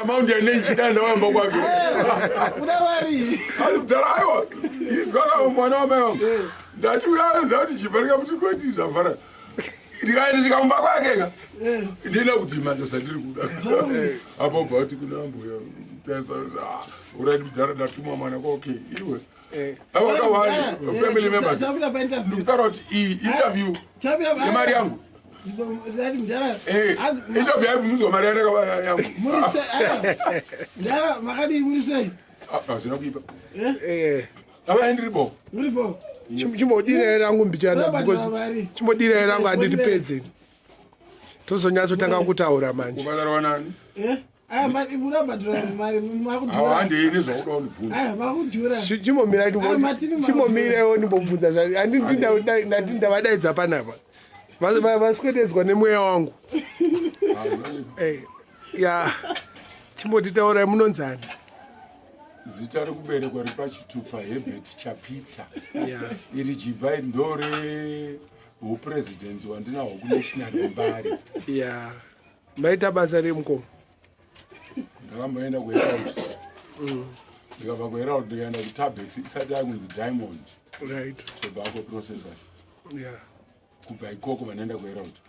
Amount yanenchida ndawamba kwake. Uda mari. Mudhara aiwa. Izwa ka mwana wamai wangu. Ndati uya anoziva kuti jibha rikamuti koti zvavhara. Ndikaenda kumba kwake ka. Ndina kuti mando sandiri kuda. Apo bva kuti kuna mbuya. Tesa ah, uraiti mudhara ndatuma mwana kwa okay iwe. Aiwa kawani family members. Ndikutaura kuti iyi interview yemari yangu. Eh, interview yaibvumidzwa mari yandakaba yangu. Ndara makadii muri sei? Ah, hazvina kuipa. Eh? Eh. Ava ndiri bo. Muri bo. Chimbodirai rangu mbichana because chimbodirai rangu handindipedze. Tozonyatsotanga kutaura manje. Kubhadharwa nani? Eh? Aya mari munobhadhara mari makudhura. Handei nezvauda kundibvunza. Aya makudhura. Chimomira chimomirewo ndimbobvunza zva handindi ndati ndavadaidza panapa. Vaswededzwa nemweya wangu. Eh, ya chimbotitaurai munonzani? Zita rekuberekwa riri pachitupa Herbert Chapita. Iri jibha ndore hupresident wandinahwo kunational Mbare. Ya. Maita basa remukoma. Ndakamboenda kuHerald. Ndikabva kuHerald ndikaenda kuTabex isati yakunzi Diamond. Right. Tobacco processors. Yeah. Kubva ikoko vandaenda kuHerald.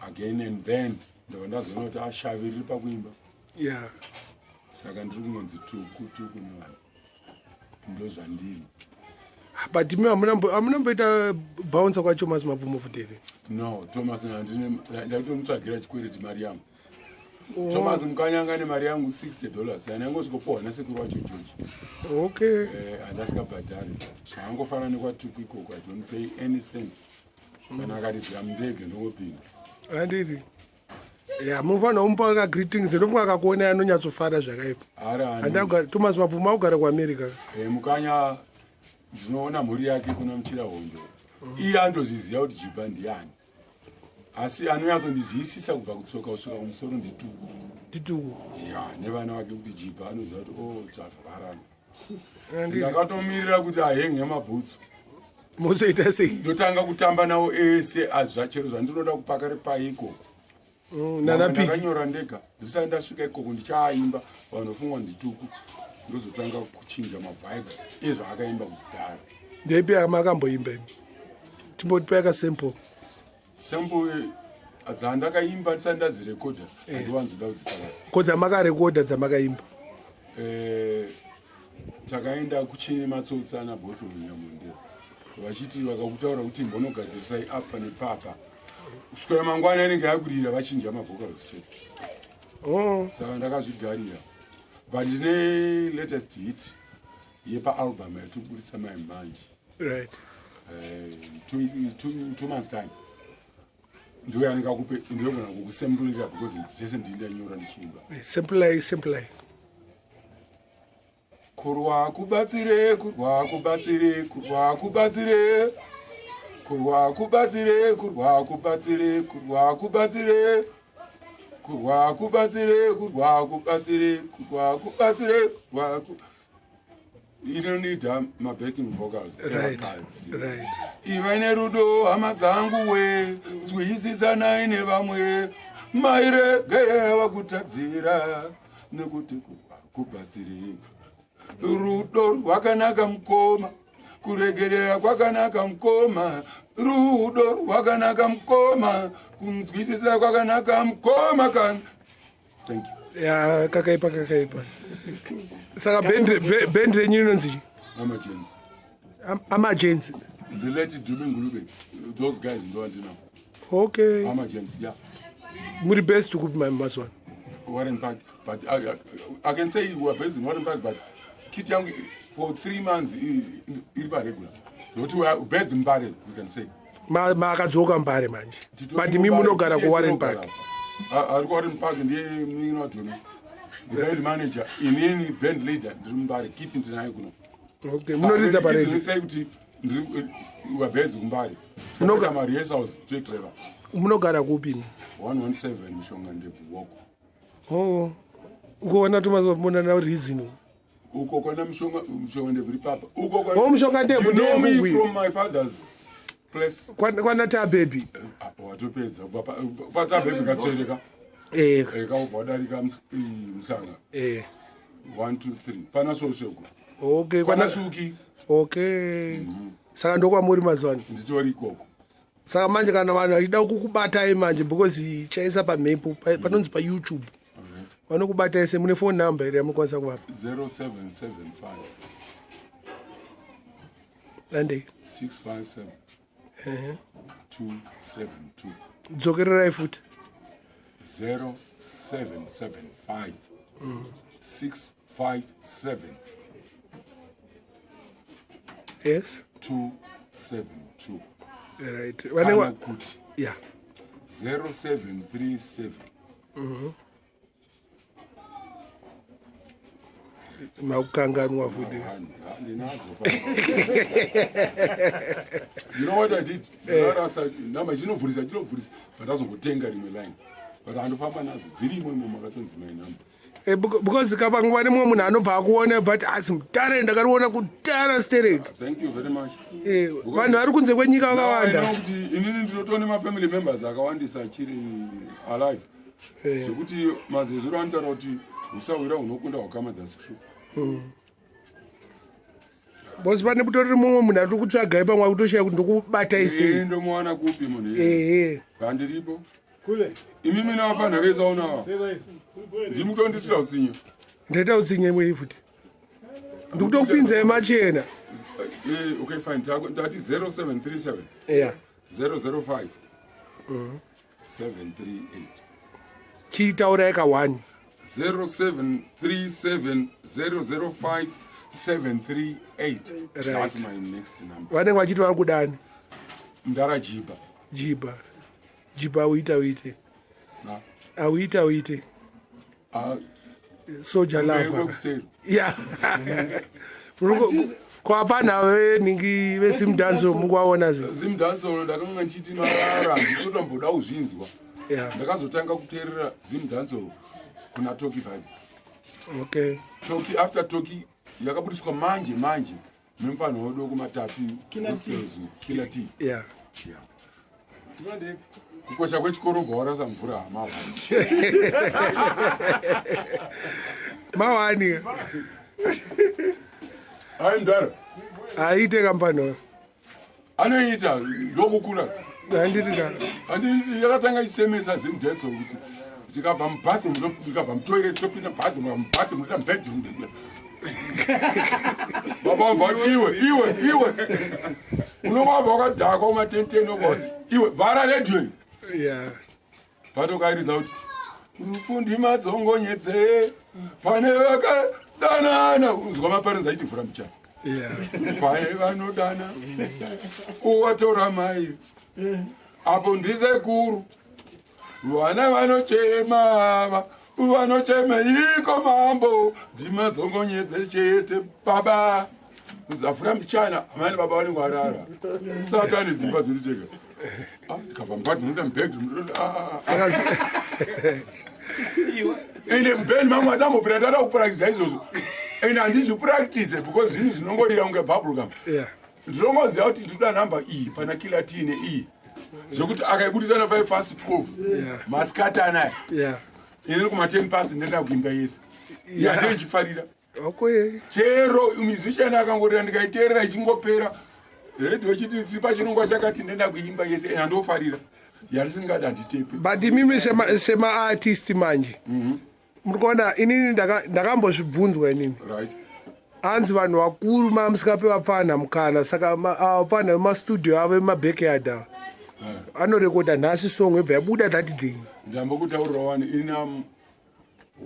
Again and then ndabva ndazoona kuti ashavi riri pakuimba. Yeah. Saka ndiri kungonzi tuku tuku nevanhu. Ndozvandiri. But imi hamuna mboita bouncer kwaChomas Mapfumo futi here? No, Thomas handine ndaitomutsvagira chikwereti mari yangu. Oh. Thomas Mukanyanga nemari yangu $60 yani angosvikopuhwa nasekuru wacho George. Okay. Eh, handasikabhadhari. Zvaangofanana nekwatuku ikoko, I don't pay any cent. Kana akaridzira mundege ndongopinda. Handiti. Ya, munofanira kumupa ka greetings ndofunga akakuona anonyatsofara zvakaipa. Ara. Thomas Mapfumo akugara kuAmerica. Eh, Mukanya ndinoona mhuri yake kuna Muchira Hondo. Iye andozviziva kuti Jibha ndiani. Asi anonyatsondiziyisisa kubva kutsoka kusvika kumusoro ndituku. Ndituku. Ya, nevana vake kuti Jibha anoziva kuti oh tavharana. Ndakatomirira kuti ahenge mabhutsu. Mozoita sei? Ndotanga kutamba nawo ese azvachero zvandinoda kupaka ripai ikoko. Ndakanyora ndega ndisati ndasvika ikoko ndichaaimba vanhu ndituku ndozotanga kuchinja mavibes ezvaakaimba kudhara. Ndeipi makamboimba imi? Timbotipa yaka sample. Sample dzandakaimba ndisati ndadzirekodha handiwanzoda kudzipaka. Ko dzamakarekodha dzamakaimba? Eh, takaenda kuchine matsotsi ana Bothwell Nyamondera vachiti vakakutaura kuti mbonogadzirisai apa nepapa kuswera mangwana anenge akurira vachinja mavocals chete. Oh. Saka ndakazvigarira but ndine latest hit yepaalbum yatikuburitsa mai manje. Right. 2 months time ndiyo yandingakupe, ndiyogona kukusembulira because dzese ndini ndanyora ndichiimba. Samplai, samplai. Kurwa kubatsire, kurwa kubatsire, kurwa kubatsire, kurwa kubatsire, kurwa kubatsire, kurwa kubatsire, kurwa kubatsire, kurwa kubatsire, kurwa kubatsire, kurwa ku inonida mabacking vocals evakadzi. Iva nerudo hama dzangu we, nzwisisanai nevamwe, mairegere vakutadzira nekuti kubatsire. Rudo rwakanaka mukoma, kuregerera kwakanaka mukoma, rudo rwakanaka mukoma, kunzwisisa kwakanaka mukoma kana. Thank you. Ya, kakaipa kakaipa. Saka band renyu rinonzi chii? Amajensi. Amajensi. The late Dumi Ngulube, those guys ndovandinavo. Okay. Amajensi, yeah. Muri best kupi mazuva ano? Warren Park, but I can say we are based in Warren Park, but kit yangu for 3 months iri paregular. Nokuti we are based in Mbare, we can say. Makadzoka Mbare manje. But imi munogara kuWarren Park. Ari kuWarren Park ndiye munin'ina waJohnny. The band manager, inini band leader ndiri muMbare, kit ndinayo kuno. Okay, munoridza paredio. Say kuti ndiri we are based kuMbare. Tinoita marehearsals toitreva. Munogara kupi imi? 117 Mushonga Ndebvu Walk. Oh. Ukuona tomona na reason. Uko kwana Mushonga Ndebvu ri papa. Uko Oh, Mushonga Ndebvu You know me ndeyekugwira. from my father's place. Kwana tabebi. Apo watopedza kubva patabebi katsvereka. Kaubva wadarika Muhlanga. 1 2 3 pana Svosvego. Okay. Kwana Suki. Okay. Saka ndokwamuri mazuva ano? Nditori ikoko. Saka manje kana vanhu vachida kukubatai manje, because chaisa pamhepo, panonzi paYouTube, vanokubatai se mune phone number here yamunokwanisa kuvapa? 0775. Andei. 657 272. Dzokererai futi. 0775 657 272. Right. Kana Vane kuti 0737. Makukanganwa futi. Ndinadzo. You know what I did? Ndakarasa namba, chinovhurisa, chinovhurisa, vandazongotenga rimwe line, but handofamba nadzo, dzirimo imo makatonzi my number. Because kapanguva nemumwe munhu anobva akuona but asi mutare ndakariona kutara sterek. Thank you very much. Vanhu vari kunze kwenyika Now I vakawanda. know kuti inini ndinotone mafamily members akawandisa achiri alive, zvekuti mazezuro anotaura kuti usahwira hunokunda hukama. That's true. Because pane kutoriri mumwe munhu ari kutsvagai, pamwe akutoshaya kuti ndokubatai sei. Ndomuwana kupi munhu iyeye? Handiripo. Kule. Imimi navafanira veisaonawa. Seba isi. Ndimutonditira utsinye. Ndaita utsinye imwe futi, ndikutokupinzai machena. Okay, fine. Ndati 0737 005 738. Chiitaurai ka 1. 0737 005 738. That's my next number. Vanenge vachiti vari kudani? Ndarajiba. Jibha, jibha, auita uite. Na. Auita uite. Ah, Soja mberi lava. kwekuseri. Ya, kwapana venhingi veZimdancehall mukuvaona ze? Zimdancehall ndakanga ndichiti marara, nditotomboda kuzvinzwa. Ndakazotanga kuteerera Zimdancehall kuna Toki Vibes. Toki after Toki yakabudiswa manje manje nemufana wedu wekuMatapi. Killer T. Killer T. Yeah. Kukosha kwechikorobho, warasa mvura hama. Mawani. Ai mudhara. Aite kamfano. Anoita, ndokukura. Handiti ka? Handi yakatanga ichisemesa Zimdancehall kuti tikabva mubathroom, tikabva mutoilet, topinda mubathroom, mubathroom toita mubedroom. Baba vabva, iwe, iwe, iwe, unongabva wakadhakwa kumatenteni, obva iwe, vhara redhiyo iyi. Patokairisa kuti rufu ndimadzongonyedze pane vakadanana, unzwa maparents aiti vhura muchana. Paye vanodana, uwatora mai apo ndisekuru, vana vanochema ava, vanochema iko mambo, ndimadzongonyedze chete baba, uzavhura muchana. Amani baba vanenge varara, satani dzimba dziri tega. Ah, tikabva mubadroom noita mubedroom. Saka Ende mubhendi mangu andambobvira ndada kupractisa izvozvo, ende handizvipractise because zvinhu zvinongorira kunge bubblegum. Ndinongoziva kuti ndinoda nhamba iyi pana Killer T neiyi, zvekuti akaibudisa na 5 past 12 masikati anaya, inini kuma 10 past ndenda kuimba yese yandoichifarira. Chero musician akangorira, ndikaiteerera ichingopera, redhiyo chiti tsipa chinongwa chakati, ndenda kuimba yese, ende handofarira yandisingadi, handitepe. But imimi semaartist manje, muri kuona, inini ndakambozvibvunzwa inini. Hanzi vanhu vakuru mamusikape vapfana mukana, saka ava vapfana vemastudio avo emabackyard ava anorekodha nhasi, song yobva yabuda that day. Ndambokutaurira wani, in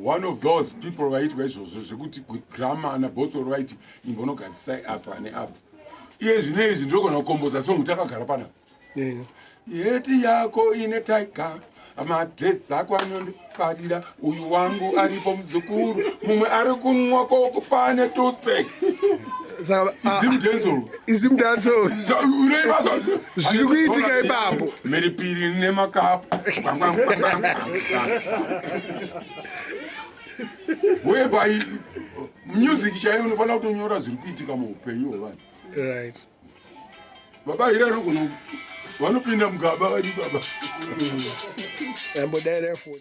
one of those people vaitwa izvozvo, zvekuti grama nabhothoro vaiti imbonogadzisai apa neapa. Iye zvino izvi ndinogona kukomboza song takagara panapa. Yeti yako ine taiga, madress ako anondifarira, uyu wangu aripo muzukuru, mumwe ari kunwa koko pane toothpick. Saka Zimdancehall. iZimdancehall. Zviri kuitika ipapo. Mhiripiri nemakapu, whereby music chaiyo unofanira kutonyora zviri kuitika muupenyu hwevanhu. Baba hira anogona vanopinda mugaba vari baba. Yambodaira foni.